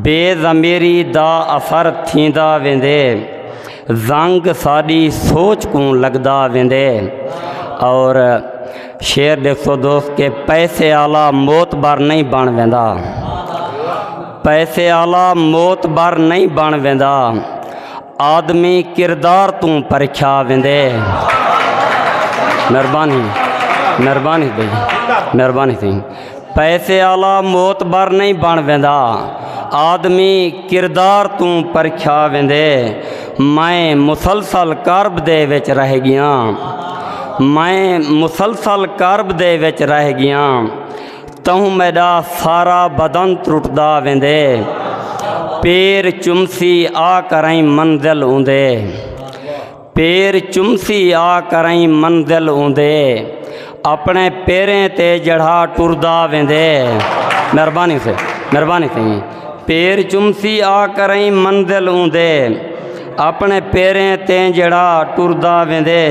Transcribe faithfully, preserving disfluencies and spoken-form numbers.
بے ضمیری دا اثر تھیندا ویندے، زنگ ساݙی سوچ کوں لڳدا ویندے۔ اور شعر ݙیکھسو دوست کہ پیسے آلا معتبر نہیں بݨ ویندا، پیسے آلا معتبر نہیں بݨ ویندا، آدمی کردار توں پرکھیا ویندے۔ مہربانی، مہربانی بھائی، مہربانی سائیں۔ پیسے آلا معتبر نہیں بݨ ویندا، آدمی کردار توں پرکھیا ویندے۔ میں مسلسل کرب دے وچ رہ ڳیاں، میں مسلسل کرب دے وچ رہ ڳیاں، تہوں میݙا سارا بدن ترٹدا ویندے۔ پیر چمسی آ کرئیں منزل اوندے، پیر چمسی آ کرئیں منزل اوندے، اپݨے پیریں تے جڑھا ٹردا ویندے۔ مہربانی سے، مہربانی سائیں۔ پیر چمسی آ کرئیں منزل اوندے، اپݨے پیریں تے جڑھا ٹردا ویندے۔